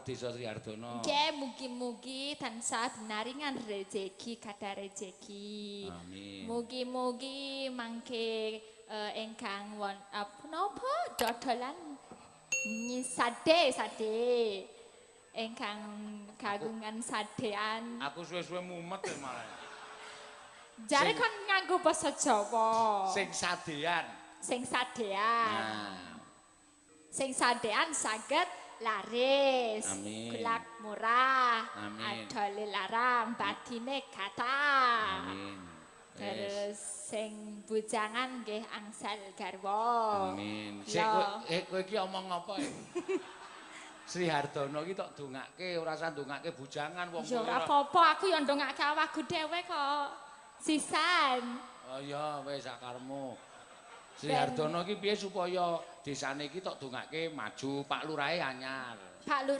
karo Desa Srihardono. Nggih, mugi-mugi tansah binaringan rejeki, kathah rejeki. Amin. Mugi-mugi mangke ingkang won apa napa dodolan sade sade ingkang kagungan sadean. Aku suwe-suwe mumet ya malah. Jare kon nganggo basa Jawa. Sing sadean. Sing sadean. Nah. Sing sadean saged laris. Amin. Kulak murah. Amin. Adole larang, batine kathah. Amin. Terus sing bujangan nggih angsal garwa. Amin. Sik kowe iki omong apa ya? Srihardono iki tok dongake, ora usah ndongake bujangan wong. Ya ora apa-apa, aku ya ndongake awakku dhewe kok. Sisan. Oh iya, wis sakarmu. Srihardono iki piye supaya desane iki tok dongake maju, Pak Lurahe anyar. Pak Lurah